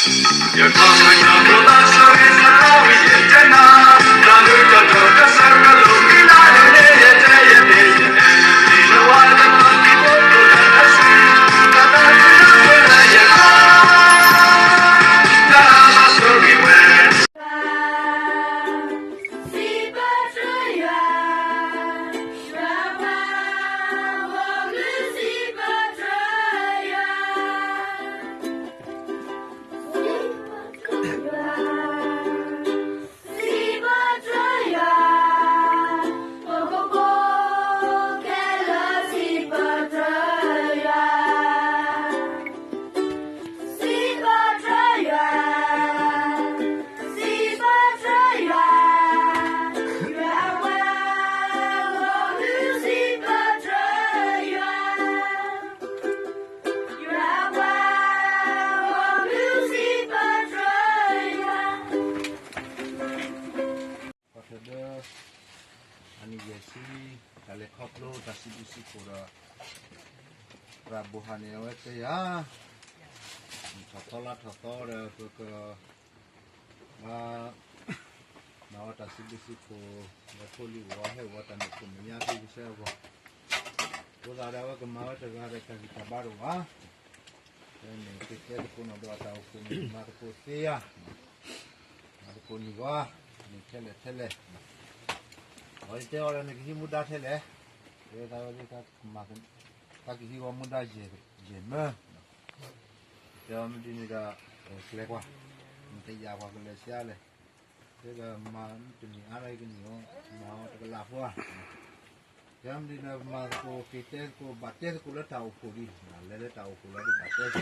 ပှၤထဒၢ အနံၣ်ယဲၢ်ဆံ တၢ်လဲၤခီဖျိတၢ်စံးဘျုးစံးဖှိၣ်ဒီး သရၣ်ဘိၣ်ဟၣ်န့ၣ် အဝဲတဲယၤ ထီၣ်သီလါထီၣ်သီဒီး ပက ဘၣ် မၤဝဲတၢ်စံးဘျုးစံးဖှိၣ် လၢဖိလံၤအိၣ်ဝဲဟဲအိၣ်ဝဲတၢ်န့ၣ် ခိၣ်မဲာ်ညါဖဲကစၢ်အဂီၢ် အဃိသတးဒီး အဝဲကမၤဝဲတဂၤဒီးတၢ်ဂံၢ်တၢ်ဘါတအိၣ်ဘၣ် ဖဲန့ၣ်ကတဲသကိးနီၢ်ဒီးတၢ်အိၣ်ဖှိၣ်န့ၣ် မၤသကိးသ့ဧါ မၤသကိးန့ၢ်ဝဲ န့ၣ်ထဲလဲၣ်ထဲလဲၣ် အဝဲတဲအီၤဒီး နကဟံးမူဒါထဲလဲၣ် တဲသးဝဲဒၣ် တၢ်ကဟံးဝဲမူဒါယဲၢ်မၢ တဲအီၤမ့ၢ်ဒ်န့ၣ်ဒီး ကျဲကွၢ် နတယာ်ပှၤကလဲၤဆံးအါလဲၣ် တဲဒီးမၤတန့ၢ်အါလၢကန့ၢ်အီၤ မၤအီၤတကလးဖိဧါ တဲမ့ၢ်ဒ်န့ၣ် ပမၤသကိးက့ၤတဲသကိး ဘၣ်တဲသကိးလၢတၢ်အိၣ်ဖှိၣ်ဒံး လဲၤလၢတၢ်အိၣ်ဖှိၣ်လီၤဒ်ဘၣ်တဲသကိး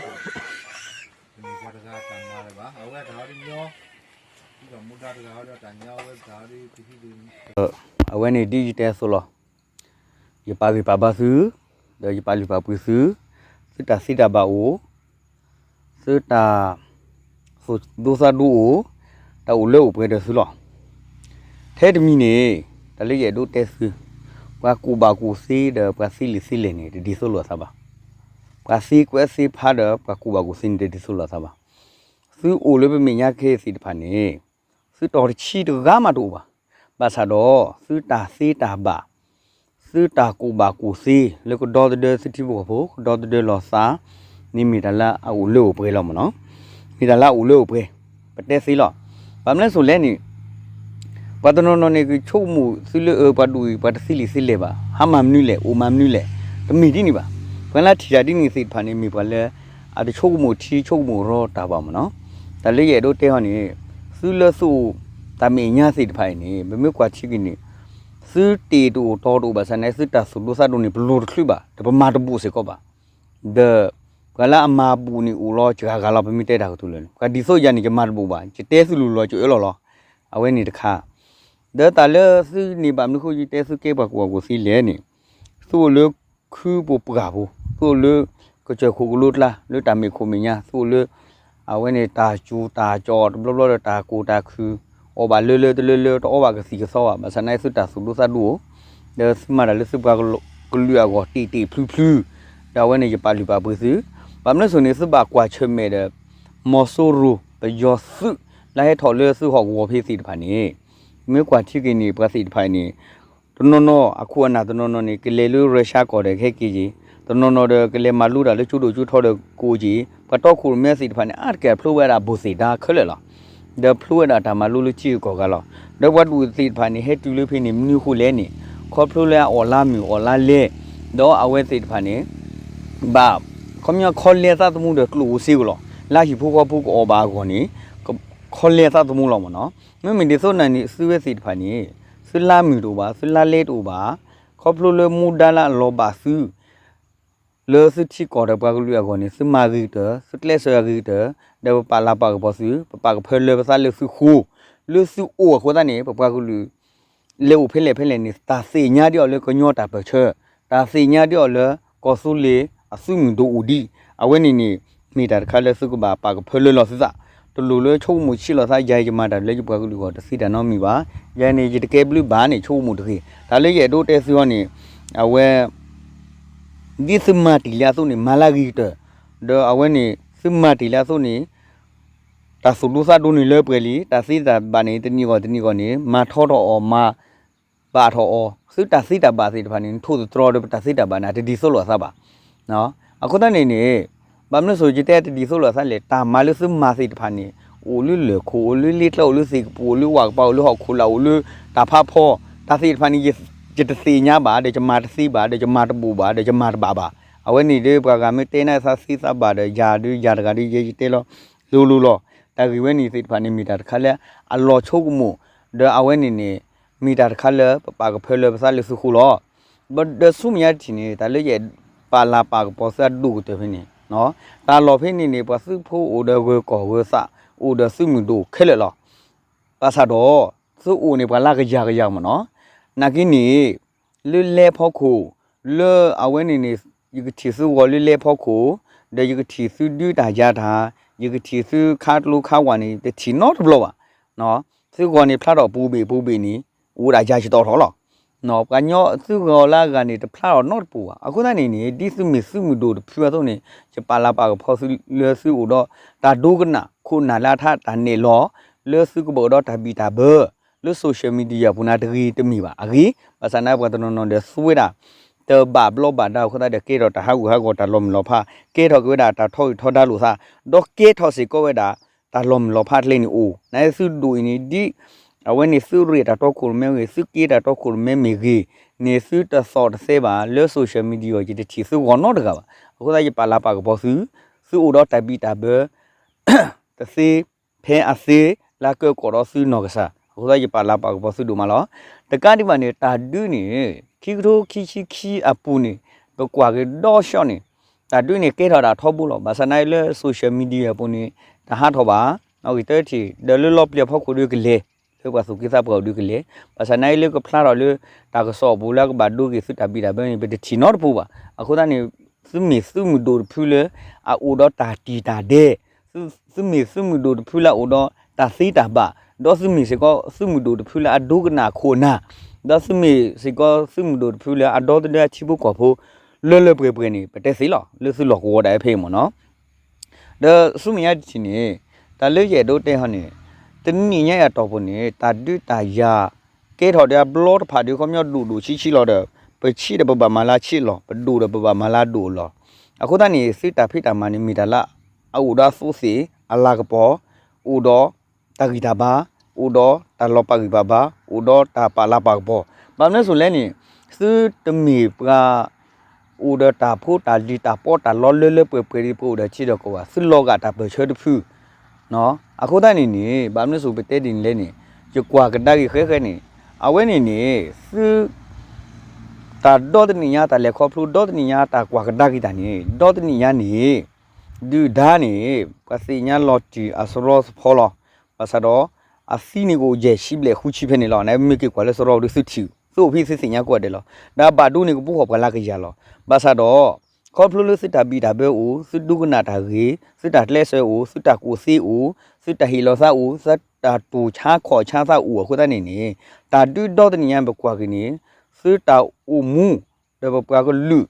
တမ့ၢ်ပှၤတဂၤတၢ်မၤလၢၤဘၣ် အဝဲတၢ်ဟီဒ်ညီ ဒ်သိးမူဒါတဂၤဟီဒီးတၢ်ညီအဝဲတၢ်ဟီဒ်ကဟံးဒ် အဝဲန့ၣ်ဒ်ယတဲအသိးလီၤ. ယပာ်ဂံၢ်ပာ်ဘါသု ဒီးယပာ်လုၢ်ပာ်ပှ့ၤသု သုတၢ်သ့တၢ်ဘၣ်အိၣ် သုတၢ်သူၣ်ဒိသးဒိအိၣ် တၢ်အိၣ်လၢအိၣ်ပှဲၤဒီးသုလီၤ. ထဲတမံၤန့ၣ် တၢ်လၢယအဲၣ်ဒိးတဲသု ပှၤကူၣ်ဘၣ်ကူၣ်သ့ဒီးပှၤသ့လံာ်သ့လဲၢ်န့ၣ် တဒ်သိးလိာ်အသးဘၣ်. ပှၤသ့ကွဲးသ့ဖးဒီးပှၤကူၣ်ဘၣ်ကူၣ်သ့န့ၣ် တဒ်သိးလိာ်အသးဘၣ်. သုအိၣ်လၢပမဲာ်ညါခဲအံၤသ့ၣ်တဖၣ်န့ၣ် သုတီၤတဆံတဂၤမးတအိၣ်ဘၣ်. ဘၣ်ဆၣ်ဒီး သုတၢ်သ့တၢ်ဘၣ် သုတၢ်ကူၣ်ဘၣ်ကူၣ်သ့ လၢကဒီသဒၢသုထံဖိကီၢ်ဖိ ကဒီသဒၢလီၤသးန့ၣ် မ့ၢ်တၢ်လၢအအိၣ်လၢအိၣ်ပှဲၤလီၤမ့ၢ်နီၤ. မ့ၢ်တၢ်လၢအအိၣ်လၢအိၣ်ပှဲၤ ပတဲသ့လီၤ. ဘၣ်မနုၤလဲၣ်န့ၣ် ပှၤတနီၤနီၤန့ၣ် ကဆိကမိၣ်သုလၢအပှၤဒိၣ်အံၤ ပှၤတသ့လံာ်သ့လဲၢ်ဘၣ်, ဟါမၢ်မနုၤလဲၣ်, အိၣ်မၢ်မနုၤလဲၣ်, တမ့ၢ်ဒ်န့ၣ်ဘၣ်. ပှၤလၢထံၣ်တၢ်ဒ်န့ၣ်သ့ၣ်တဖၣ်န့ၣ် မ့ၢ်ပှၤလၢ အတဆိကမိၣ်ထံဆိကမိၣ်ရီတၢ်ဘၣ်မ့ၢ်နီၤ. တၢ်လၢယအဲၣ်ဒိးတဲဟီန့ၣ် သုလၢသုအိၣ်တၢ်မဲာ်ညါသ့ၣ်တဖၣ်အံၤန့ၣ် ပမ့ၢ်ကွၢ်ထံက့ၤန့ၣ် သုတ့ၢ်တအိၣ်တီတအိၣ်ဘၣ်ဆၣ်န့ၣ် သုတၢ်သူၣ်ဒိသးဒိန့ၣ် ပလိၤတချုးဘၣ်, ဒီးပမၤတဘူးစ့ၢ်ကီးဘၣ်. ဒီးပှၤလၢအမၤဘူးန့ၣ်အိၣ်လီၤ စှၤဂၤလီၤ ပမ့ၢ်တဲတၢ်ကတိၤလၢာ်န့ၣ် ပှၤဒ်သိးယၤန့ၣ် ယမၤတဘူးဘၣ်, ယတဲသုလိၤလီၤ ယအၢလီၤလီၤ. အဝဲန့ၣ်တခါ ဒီးတၢ်လၢသုန့ၣ်ဘၣ်မနုၤဃိ ယတဲသုကဲပှၤကူၣ်ဘၣ်ကူၣ်သ့လဲၣ်န့ၣ် သုအိၣ်လၢခုပူၤပှၢ်ပူၤ, သုအိၣ်လၢကစၢၢ်ခိၣ်ကလိကျါ လၢတၢ်မဲာ်ခိၣ်မဲာ်ညါ, သုအိၣ်လၢ အဝဲန့ၣ်တၢ်စူၤတၢ်ကၠီၣ်တဘျီဘျီဒီးတၢ်ကူၣ်တၢ်ခုၣ်, အီၣ်ဘၣ်လၢလၢတလၢလၢ တအီဘၣ်ကသံၣ်ကသီဘၣ်, ဘၣ်ဆၣ်နာ်သုတၢ်သူၣ်ဒိသးဒိအိၣ်, ဒီးသုမၤတၢ်လၢသုပှၤကလုာ်အဂီၢ်တ့ၢ်တ့ၢ်ဖျုးဖျုး, ဒီးအဝဲန့ၣ်ယပာ်လုၢ်ပာ်ပှ့ၤသု, ဘၣ်မနုၤအသိးန့ၣ် သုဘၣ်ကွၢ်ဆၢၣ်မဲာ်ဒီး မီၤစိရိၤပယီၤသုး လၢဟဲထီၣ်လၢသုဟီၣ်ကဝီၤဖဲသ့ၣ်တဖၣ်န့ၣ် မ့ၢ်ကွၢ်ထံက့ၤန့ၣ် ပှၤသ့ၣ်တဖၣ်အံၤန့ၣ် တနီၤနီၤအခိၣ်အနၢ်တနီၤနီၤန့ၣ် ကလဲၤလၢရၢၡါကီၢ်ဒီးကဟဲက့ၤက့ၤ, တနီၤနီၤဒီးကလဲၤမၤလိတၢ်လၢကၠိဒိၣ်ကၠိထီဒီးကအိၣ်က့ၤ, ပှၤတီခိၣ်ရိၣ်မဲသ့ၣ်တဖၣ်န့ၣ် အါတက့ၢ်ဖျိဝဲဒၣ်ဘိၣ်သ့ၣ်ဒါခဲလၢာ်လီၤ. ဒီးဖျိဝဲဒၣ်တၢ်မၤလိလၢကံၢ်အကီၢ်ဂၤလီၤ. ဒီးပှၤဒူၣ်သ့ၣ်တဖၣ်န့ၣ် ဟဲတုၤလၢဖဲန့ၣ် မနုၤအဃိလဲၣ်န့ၣ် ခီဖျိလၢအအီၣ်လါမုၢ်အီၣ်လါလဲ, ဒီးအဝဲသ့ၣ်တဖၣ်န့ၣ် ဘၣ် ခီပညီခီလဲသးသမူဒီးကျိၣ်ဧိၤစ့ဧိၤလီၤ. လၢဟံၣ်ဖိဃီဖိကအီၣ်ဘၣ်အဂီၢ်န့ၣ် ခီလဲသးသမူလီၤမ့ၢ်နီၤ. မ့မ့ၢ်ဒ်သိးနၤန့ၣ် သုဝဲသ့ၣ်တဖၣ်န့ၣ် သုလါမုၢ်တအိၣ်ဘၣ်, သုလါလဲတအိၣ်ဘၣ်, ခီဖျိလၢမူဒါလၢအလီၤဘၣ်သု လၢသုထံကီၢ်ဒီးပှၤကလုာ်အဂီၢ်န့ၣ် သုမၤဂ့ၤကတၢၢ်, သုကျဲးစၢးဂ့ၤကတၢၢ်, ဒီးပပာ်လၤပာ်ကပီၤသု, ပပာ်ကဖၢလၢပသးလၢသုဃိ, လၢသုအိၣ်အဃိသတးန့ၣ် ပပှၤကလုာ် လဲၤအိၣ်ဖဲလဲၣ်ဖဲလဲၣ်န့ၣ် တၢ်သ့ၣ်ညါဒ်အီၤလၢကညီတၢ်ပၢၢ်ဆၢ, တၢ်သ့ၣ်ညါဒ်အီၤလၢ ကီၢ်သူလ့ၤအသုးမုၢ်ဒိၣ်အိၣ်ဒံး, အဝဲန့ၣ်န့ၣ် မ့ၢ်တၢ်တခါလၢသုကဘၣ်ပာ်ကဖၢလၢလီၤသုသး, တလိၣ်လၢဆိကမိၣ်ဆံးလီၤသး ယၤယမၤတၢ်လၢယပှၤကလုာ်အဂီၢ်တသ့တၢ်နီတမံၤဘၣ်, ယၤန့ၣ် ယတကဲဘျုးဘၣ်န့ၣ် ဆိကမိၣ်တဂ့ၤ, တၢ်လၢယအဲၣ်ဒိးတဲသုဟီန့ၣ် အဝဲ ဒ်သုမၤတ့ၢ်လၢအသိးန့ၣ် မၤလၢအဂ့ၤကတၢၢ်, ဒီးအဝဲန့ၣ် သုမၤတ့ၢ်လၢအသိးန့ၣ် တၢ်သူၣ်ဒူသးဒူန့ၣ်လၢပှဲၤလံ, တၢ်သ့တၢ်ဘၣ်န့ၣ် တနံၤဂီၢ်တနံၤဂီၢ်န့ၣ် မၤထီထီၣ်အီၤ မၤဘၣ်ထီၣ်အီၤ, သုတၢ်သ့တၢ်ဘၣ်သ့ၣ်တဖၣ်န့ၣ် နထိၣ်သတြီၤဒီးပတၢ်သ့တၢ်ဘၣ်န့ၣ် တဒ်သိးလိာ်အသးဘၣ်. အဃိသတးန့ၣ်န့ၣ် ဘၣ်မနုၤအဃိ ယတဲတဒ်သိးလိာ်အသးလဲၣ်, တၢ်မၤလၢသုမၤသ့ၣ်တဖၣ်န့ၣ် အိၣ်လၢလၢၢ်ခိၣ်, အိၣ်လၢလ့ကျဲ, အိၣ်လၢသ့ၣ်ကပူၤ, အိၣ်လၢဝၣ်ကပၤ, အိၣ်လၢဟီၣ်ခိၣ်လာ်, အိၣ်လၢတၢ်ဖးဖီ, တၢ်သ့ၣ်တဖၣ်န့ၣ် ယတသ့ၣ်ညါဘၣ်, ဒီးယမၤတသ့ဘၣ်, ဒီးယမၤတဘူးဘၣ်, ဒီးယမၤတဘၣ်ဘၣ်. အဝဲန့ၣ်ဒီးပှၤဂၤမ့ၢ်တဲနသးသ့သးဘၣ်ဒီး ယၤဒုးယၤတဂၤဒီး ယဲယတဲလီၤ လိၤလိၤလီၤ. တၢ်ဂ့ၢ်ဝဲန့ၣ်သ့ၣ်တဖၣ်န့ၣ် မ့ၢ်တၢ်တခါလၢအလီၤဆိကမိၣ်, ဒီးအဝဲန့ၣ်န့ၣ် မ့ၢ်တၢ်တခါလၢပပာ်ကဖၢလၢပသးလၢသုဃိလီၤ. ဒီးဆူမဲာ်ညါတထံၣ်န့ၣ် တၢ်လၢယပာ်လၤပာ်ကပီၤသုအဒိၣ်ကတၢၢ်ဖဲန့ၣ်, တၢ်လီၢ်ဖဲန့ၣ်န့ၣ် ပှၤသုးဖိအိၣ်ဒီးဂၢၤကီၢ်ဂၢၤသး, အိၣ်ဒီးသုးမုၢ်ဒိၣ်ခဲလၢာ်လီၤ. ဘၣ်ဆၣ်ဒီး သုအိၣ်န့ၣ်ပှၤလၢကယၤကယၤမ့ၢ်နီၤ, နာ်က့န့ၣ် လၢလဲဖီခိၣ်, လၢအဝဲန့ၣ်န့ၣ် ယကထံၣ်သုဂီၤလၢလဲဖီခိၣ်, ဒီးယကထံၣ်သုဒုးတၢ်ယၤတၢ်, ယကထံၣ်သုခါကျိခါဝၣ်န့ၣ် တထံၣ်နီတဘျီဘၣ်. သုဂီၤန့ၣ်ဖျါထီၣ်ပူၤဘ့ၣ်ပူၤဘ့ၣ်န့ၣ် အိၣ်ဒၣ်ယၤယတီၣ်ထီၣ်လီၤ. ပှၤကညီသုဂီၤလၢအဂၤန့ၣ် တဖျါထီၣ်နီတပူၤဘၣ်. အဃိသတးန့ၣ်န့ၣ် ဒ်သုမ့ၢ်သုးမုၢ်ဒိၣ်တဖုအသိးန့ၣ် ယပာ်လၤပာ်ကပီၤသုလၢသုအိၣ်ဒီး တၢ်ဒိကနၣ်ခိၣ်နၢ်လၢအထးတၢ်နဲၣ်လီၤ, လၢသုကဘၣ်အိၣ်ဒီးတၢ်ဘံၣ်တၢ်ဘၢ လၢ social media ပူၤန့ၣ်တဂ့ၤတမ့ၢ်ဘၣ်. အဂ့ၢ် ဘၣ်ဆၣ်သနာ်က့ပှၤတနီၤနီၤဒီးသူဝဲဒၣ် တဘၣ်ဘျီဘၣ်ဒါအဃိသတးဒီး ကဲထီၣ်တၢ်ဟးဂူာ်ဟးဂီၤတၢ်လီၤမုၢ်လီၤဖး, ကဲထီၣ်က့ၤဝဲဒၣ်တၢ်ထီဂံၢ်ထီဒါလိာ်သး, ဒီးကဲထီၣ်စ့ၢ်ကီးဝဲဒၣ် တၢ်လီၤမုၢ်လီၤဖးကျဲန့ၣ်အိၣ်. နာ်က့သုဒိၣ်အံၤန့ၣ် ဒ်အဝဲန့ၣ်သုရ့ၣ်တၢ်တီခိၣ်ရိၣ်မဲဂ့ၤ, သုက့တၢ်တီခိၣ်ရိၣ်မဲမ့ၢ်ဂ့ၤန့ၣ် သုတသီၣ်တသဲဘၣ် လၢ social media ယတထံၣ်သုဂီၤနီတဂၤဘၣ်. အဃိသတးယပာ်လၤပာ်ကပီၤသု, သုအိၣ်ဒီးတၢ်ဘံၣ်တၢ်ဘၢ တသ့ ဖဲအသ့ လၢကၢကီၣ်ဒီးသုနီၢ်ကစၢ်. အဃိသတးယပာ်လၤပာ်ကပီၤသုဒိၣ်မးလီၤ. တကးဒံးဘၣ်န့ၣ် တၢ်ဒုးန့ၣ် ခံကထိခံဆံခံအပူၤန့ၣ် ပကွၢ်က့ၤဒီးဆှီန့ၣ် တၢ်ဒုးန့ၣ်ကဲထီၣ်ဒၣ်ထီဘိလီၤ. ဘၣ်ဆၣ်သနာ်က့လၢ social media အပူၤန့ၣ် တဟးထီၣ်ဘၣ်. အဂ့ၢ်တထံၣ် ဒီးလၢလီၤပျံၤအဖီခိၣ်ဒုးကလဲၤ လၢပှၤသူၣ်က့သးပှၢ်အိၣ်ဒုးကလဲၤ, ဘၣ်ဆၣ်သနာ်က့လၢကဖျါထီၣ်လၢ တၢ်ကစီၣ်အပူၤလၢအကဘၣ်ဒိက့ၤသုတၢ်ဘံၣ်တၢ်ဘၢန့ၣ် ပတထံၣ်နီတပူၤဘၣ်. အဃိသတးန့ၣ် သုမ့ၢ်သုးမုၢ်ဒိၣ်တဖုလၢ အအိၣ်ဒီးတၢ်တံာ်တၢ်ဒဲး, သုမ့ၢ်သုးမုၢ်ဒိၣ်တဖုလၢအအိၣ်ဒီးတၢ်သ့တၢ်ဘၣ်, ဒီးသုမ့ၢ်စ့ၢ်ကီးသုးမုၢ်ဒိၣ်တဖုလၢအဒိကနၣ်ခိၣ်နၢ်, ဒီးသုမ့ၢ်စ့ၢ်ကီးသုးမုၢ်ဒိၣ်တဖုလၢအဒီသဒၢအထံဖိကီၢ်ဖိ လၢလၢပှဲၤပှဲၤန့ၣ် ပတဲသ့လီၤ လၢသုလီၢ်ကဝီၤဒၣ်ဝဲဖဲအံၤမ့ၢ်နီၤ. ဒီးဆူမဲာ်ညါတထံၣ်န့ၣ် တၢ်လၢယအဲၣ်ဒိးတဲဟီန့ၣ် တနံၣ်ညါအံၤအတီၢ်ပူၤန့ၣ် တၢ်ဒုးတၢ်ယၤ ကဲထီၣ်ဒီးအဘျီတဖၣ်ဒီး ခီပညီဒိၣ်ဒိၣ်ဆံးဆံးလီၤဒီး ပဆံးဒီးပဘၣ်မၤလၢဆံးလီၤ, ပဒိၣ်ဒီးပဘၣ်မၤလၢအဒိၣ်လီၤ. အဃိသတးန့ၣ် သုတၢ်ဖံးတၢ်မၤန့ၣ် မ့ၢ်တၢ်လၢအအိၣ်ဒီးအသူးသ့ၣ်အလၤကပီၤ, အိၣ်ဒီးတၢ်ဂံၢ်တၢ်ဘါ, အိၣ်ဒီးတၢ်လီၤပာ်ဂံၢ်ပာ်ဘါ, အိၣ်ဒီးတၢ်ပာ်လၤပာ်ကပီၤ. ဘၣ်မနုၤအဃိလဲၣ်န့ၣ် သုတမ့ၢ်ပှၤ အိၣ်ဒီးတၢ်ဖိတၢ်လံၤတၢ်ပီးတၢ်လီလၢလၢပှဲၤပှဲၤဒီး ပအိၣ်ဒီးထံဒီးကီၢ်ဘၣ်, သုလီၤဂာ်တၢ်ပၢၢ်ဆၢတဖု အဃိသတးန့ၣ်န့ၣ် ဘၣ်မနုၤအဃိပတဲဒ်န့ၣ်လဲၣ်န့ၣ် ယကွၢ်ကဒါက့ၤဃဲဃဲန့ၣ် အဝဲန့ၣ်န့ၣ် သု တၢ်ဒီတနံၣ်ညါတၢ်လဲၤခီဖျိ ဒီတနံၣ်ညါတၢ်ကွၢ်ကဒါက့ၤတၢ်န့ၣ် ဒီတနံၣ်ညါန့ၣ် ဒုၣ်ဒါန့ၣ် ပှၤသ့ၣ်ညါလီၤတံၢ်အစရီသဖီလီၤ. ဘၣ်ဆၣ်ဒီး အသံန့ၣ်ကအိၣ်ယဲၢ်ဆံဘျဲၣ်ဃုဆံဖဲန့ၣ်လီၤ. နမ့ၢ်က့ၤကွၢ်လၢစရီပူၤဒီးသုထံၣ် သုအိၣ်ဖဲသုသ့ၣ်ညါကိးဂၤဒဲးလီၤ. ဒီးအဘၣ်ဒိန့ၣ်ကပူၤဃီပှၤလၢကယၤလီၤ. ဘၣ်ဆၣ်ဒီး ခီဖျိလၢသုတၢ်ဘံၣ်တၢ်ဘၢအိၣ်, သုဒိကနၣ်တၢ်ဂ့ၤ, သုတၢ်ကျဲးစၢးအိၣ်, သုတၢ်ကူၣ်သ့အိၣ်, သုတၢ်ဟ့ၣ်လီၤသးအိၣ်, သုတၢ်တူၢ်ဆါခီၣ်ဆါသးအိၣ်အဃိသတးန့ၣ်န့ၣ် တၢ်ဒုးဒီတနံၣ်ညါပကွၢ်က့ၤန့ၣ် သုတၢ်အိၣ်မူ ဒီးပပှၤကလုာ်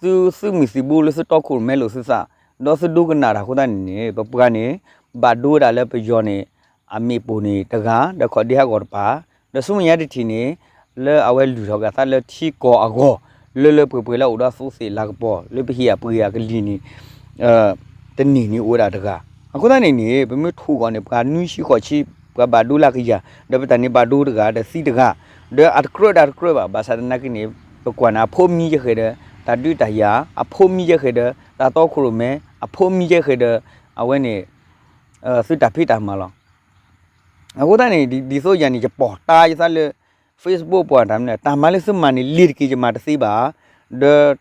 သု သုးမုၢ်သံၣ်ဘိလၢသုတီခိၣ်ရိၣ်မဲလိာ်သုသး ဒီးသုဒိကနၣ်တၢ်အဃိသတးန့ၣ်န့ၣ် ပပှၤန့ၣ် ဘၣ်ဒိဝဲဒၣ်လၢပယီၤန့ၣ် အမ့ၣ်ပိၢ်န့ၣ်တဂၤ ဒီးခီၣ်ဒ့ဟးဂီၤတပၤ, ဒီးဆူမဲာ်ညါတထံၣ်န့ၣ် လၢအဝဲလုၢ်ထီၣ်က့ၤအသးလၢထံကီၢ်အဂီၢ် လၢလၢပှဲၤပှဲၤလၢအအိၣ်ဒီးအသူးသ့ၣ်လၤကပီၤ လၢပဟ့ၣ်အပှ့ၤအကလံၤန့ၣ် တန့ၢ်န့ၣ်အိၣ်ဝဲဒၣ်တဂၤ. အဃိသတးန့ၣ်န့ၣ် ပမ့ၢ်ထိၣ်ဂီၤန့ၣ် ပှၤနွံဆံဃိးဆံ ပှၤဘၣ်ဒိလၢကယၤ ဒီးပတၢ်န့ၣ်ဘၣ်ဒိတဂၤ ဒီးသံတဂၤ ဒီးအတကြၢးဒီးတကြၢးဘၣ် ဘၣ်ဆၣ်သနာ်က့န့ၣ် ပကွၢ်န့ၣ် အဖိမံယဲၢ်ဃဲၤဒီး တၢ်ဒုးတၢ်ယၤ အဖိမံယဲၢ်ဃဲၤဒီး တၢ်တီခိၣ်ရိၣ်မဲ အဖိမံယဲၢ်ဃဲၤဒီး အဝဲန့ၣ် သုတၢ်ဖံးတၢ်မၤလီၤ. အဃိသတးန့ၣ် ဒ်သိးယၤန့ၣ် ယပီၢ်တၢ်ယသးလၢ Facebook ပှၤတၢ်မနုၤ တၢ်မၤလၢသုမၤန့ၣ် လ့ၤတက့ၢ်ယမၤတသ့ဘၣ်, ဒီး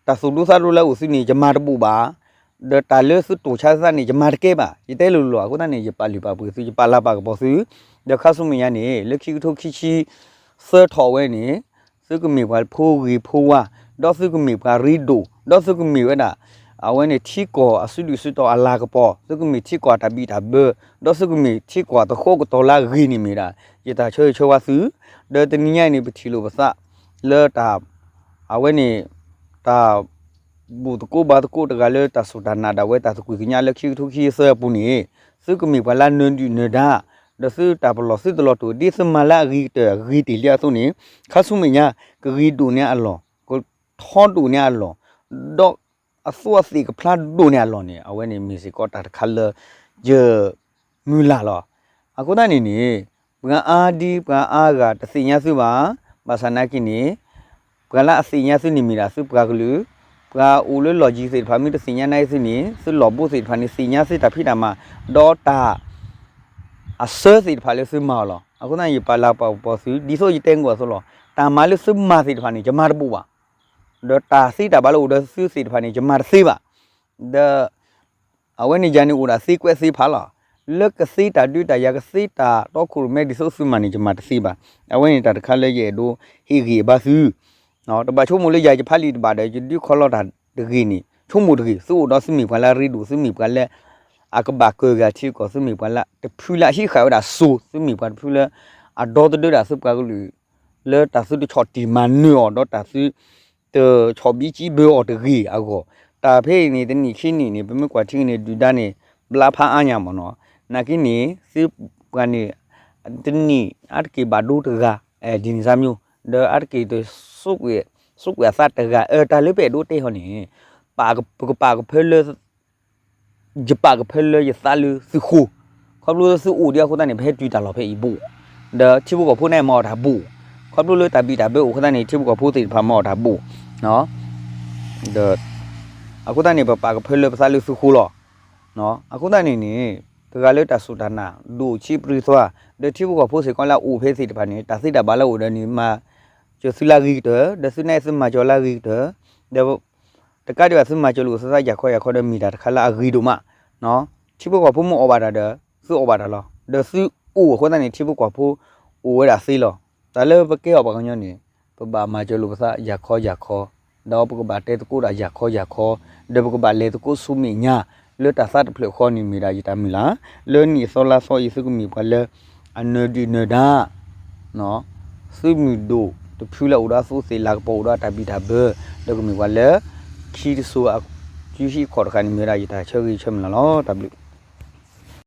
တၢ်သူၣ်ဒူသးဒူလၢအအိၣ်သုန့ၣ် ယမၤတဘူးဘၣ်, ဒီးတၢ်လၢသုတိၢ်ဆါသးန့ၣ် ယမၤတကဲဘၣ်, ယတဲလိၤလိၤလီၤ. အဃိသတးန့ၣ် ယပာ်လုၢ်ပာ်ပှ့ၤသု ယပာ်လၤပာ်ကပီၤသု, ဒီးခါဆူမဲာ်ညါန့ၣ် လၢခံကထိခံဆံသၢထီၣ်ဝဲန့ၣ် သုကမ့ၢ်ပှၤဖိဂ့ၤဖိဝါ, ဒီးသုကမ့ၢ်ပှၤရ့ဒိၣ်, ဒီးသုကမ့ၢ်ဝဲဒၣ် အဝဲန့ၣ်ထံကီၢ်အစုဒုၣ်စုတီၤအလၤကပီၤ, သုကမ့ၢ်ထံကီၢ်အတၢ်ဘံၣ်တၢ်ဘၢ, ဒီးသုကမ့ၢ်ထံကီၢ်အသဃိကတီၤလၢအဂ့ၤန့ၣ်မ့ၢ်ဒၣ် ယတၢ်ဆၢဂ့ၤဆၢဝါသု, ဒီးတနံၤညါအံၤန့ၣ် ပထံၣ်လိာ်ပသးလၢတၢ် အဝဲန့ၣ် တၢ် ဘူၣ်သကိးဘါသကိးတဂၤလၢတၢ်စူၢ်တၢ်နာ်ဒၣ်ဝဲတၢ်သကွံာ်ကညးလၢခံကထိခံဆံသၢအပူၤန့ၣ်, သုကမ့ၢ်ပှၤလၢအနၢၤဒုၣ်နၢၤဒါ, ဒီးသုတၢ်ပလီၢ်သုတလီၤတိာ် ဒ်သုမၤလၢအဂ့ၤကတၢၢ်အဂ့ၤတ့ၢ်လံအသိးန့ၣ်, ခါဆူမဲာ်ညါ ကဂ့ၤဒိၣ်န့ၢ်အလီၢ်, ကထီဒိၣ်န့ၢ်အလီၢ်, ဒီးအသူးအသ့ၣ်ကဖျါဒိၣ်န့ၢ်အလီၢ်န့ၣ် အဝဲန့ၣ်မ့ၢ်စ့ၢ်ကီးတၢ်တခါလၢ ယ မုၢ်လၢ်လီၤ. အဃိသတးန့ၣ်န့ၣ် ပှၤအါဒံပှၤအါဂၤတသ့ၣ်ညါသုဘၣ်. ဘၣ်ဆၣ်နာ်က့န့ၣ် ပှၤလၢအသ့ၣ်ညါသုန့ၣ်မ့ၢ်ဒၣ်သုပှၤကလုာ်, ပှၤအိၣ်လၢလီၢ်ယံၤသ့ၣ်တဖၣ် မ့ၢ်တသ့ၣ်ညါနၤအံၤသုန့ၣ် သုလီၢ်ဘိသ့ၣ်တဖၣ်န့ၣ် သ့ၣ်ညါသုတၢ်ဖံးတၢ်မၤ, ဒီးတၢ် အဆၢသ့ၣ်တဖၣ်လၢသုမၤအီၤလီၤ. အဃိသတးန့ၣ် ယပာ်လၤပာ်ကပီၤသု ဒ်သိးယတဲနုာ်အသိးလီၤ. တၢ်မၤလၢသုမၤသ့ၣ်တဖၣ်န့ၣ် ယမၤတဘူးဘၣ်. ဒီးတၢ်သ့တၢ်ဘၣ်လၢအိၣ်ဒီးသုသ့ၣ်တဖၣ်န့ၣ် ယမၤတသ့ဘၣ်. ဒီး အဝဲန့ၣ်ယၤန့ၣ်အိၣ်ဒၣ်သ့ကွဲးသ့ဖးလီၤ. လၢကသ့တၢ်ဒုးတၢ်ယၤ ကသ့တၢ်တီခိၣ်ရိၣ်မဲဒ်သိးသုမၤန့ၣ် ယမၤတသ့ဘၣ်. အဝဲန့ၣ်တၢ်တခါလၢယအဲၣ်ဒိးဟ့ၣ်ဂံၢ်ဘါသု တဘၣ်ဆိကမိၣ်လၢယၤယဖးလံာ်တဘၣ်ဒီး ယဒုးခီလီၤတၢ်တဂ့ၤန့ၣ် ဆိကမိၣ်တဂ့ၤ. သုအိၣ်ဒီးသုမ့ၢ်ပှၤလၢအရ့ဒိၣ် သုမ့ၢ်ပှၤလၢ အကဘၣ်ကၢၢ်ဂၤထံကီၢ် သုမ့ၢ်ပှၤလၢတဖုလၢအဟံးဃာ်ဝဲဒၣ်စိၤ သုမ့ၢ်ပှၤတဖုလၢ အဒီသဒၢဒၣ်သုပှၤကလုာ် လၢတၢ်သုတဆီၣ်တံၢ်မၤနၢၤအီၤ ဒီးတၢ်သု တဆီၣ်ဘံကံဘၢအီၤတဂ့ၤအဂီၢ် တၢ်ဖဲအံၤန့ၣ် တနံၣ်ခံနံၣ်န့ၣ် ပမ့ၢ်ကွၢ်ထံက့ၤန့ၣ် ဒုၣ်ဒါန့ၣ် ဘျါဖးအါညါမ့ၢ်နီၤ. နာ်က့န့ၣ် သုပှၤန့ၣ် တနံၣ်အါတက့ၢ်ဘၣ်ဒိတဂၤ ဒ်န့ၣ်စၢ်မ့ၢ် ဒီးအါတက့ၢ် ဆိကွံာ်အသးတဂၤ အတၢ်လၢပအဲၣ်ဒိးတဲဟီန့ၣ် ပကပာ်ကဖၢလၢ ယပာ်ကဖၢလၢယသးလၢသုဃိ ခီဖျိလၢသုအိၣ်ဒံးအဃိသတးန့ၣ် ပဟဲတုၤတၢ်လီၢ်ဖဲအံၤဘူး ဒီးထံဖိကီၢ်ဖိန့ၣ်မၤအီၣ်တၢ်ဘူး ခီဖျိလၢတၢ်ဘံၣ်တၢ်ဘၢအိၣ်အဃိသတးန့ၣ် ထံဖိကီၢ်ဖိသ့ၣ်တဖၣ်မၤအီၣ်တၢ်ဘူး ဒီး အဃိသတးန့ၣ် ပပာ်ကဖၢလၢပသးလၢသုဃိလီၤ. အဃိသတးန့ၣ်န့ၣ် တဂၤလၢတၢ်စူၢ်တၢ်နာ် ဒိၣ်ဆံးပြံသွါ ဒီးထံဖိကီၢ်ဖိစ့ၢ်ကီးလၢအအိၣ်ဖဲသ့ၣ်တဖၣ်န့ၣ် တၢ်သ့တၢ်ဘၣ်လၢအအိၣ်ဒီးန့ၣ် မၤစၢၤသုလၢအဂ့ၤကတၢၢ် ဒီးသုနာ်အံၤသုမၤစၢၤလၢအဂ့ၤကတၢၢ် ဒီး တကးဒံးဘၣ်သုမၤစၢၤလိာ်သုသးယၤခီယၤခီဒီးမ့ၢ်တၢ်တခါလၢအဂ့ၤဒိၣ်မး, ထံဖိကီၢ်ဖိမ့ၢ်အီၣ်ဘၣ်တၢ်ဒီး သုအီၣ်ဘၣ်တၢ်လီၤ. ဒီးသုအိၣ်အဃိသတးန့ၣ် ထံဖိကီၢ်ဖိအိၣ်ဝဲဒၣ်သ့လီၤ. တၢ်လၢပကဲအီၤပှၤကညီန့ၣ် ပဘၣ်မၤစၢၤလိာ်ပသးယၤခီယၤခီ, ဒီးပကဘၣ်တဲသကိးတၢ်ယၤခီယၤခီ, ဒီးပကဘၣ်လဲၤသကိးဆူမဲာ်ညါ လၢတၢ်သးတဖျၢၣ်ဃီန့ၣ်မ့ၢ်ဒၣ်ယတၢ်မုၢ်လၢ်, လၢနံၣ်အသီလါသီအံၤ သုကမ့ၢ်ပှၤလၢ အနၢၤဒုၣ်နၢၤဒါ သုးမုၢ်ဒိၣ်တဖုလၢအိၣ်ဒီးအသူးအသ့ၣ်လၤကပီၤအိၣ်ဒီးအတၢ်ဘံၣ်တၢ်ဘၢ, ဒီးကမ့ၢ်ပှၤလၢ ခံတစိၤအ ကူဟံၣ်ခီၣ်တဃၣ်န့ၣ်မ့ၢ်ဝဲဒၣ်ယတၢ်ဆၢဂ့ၤဆၢမုၢ်လၢ်လီၤ. တၢ်ဘျုး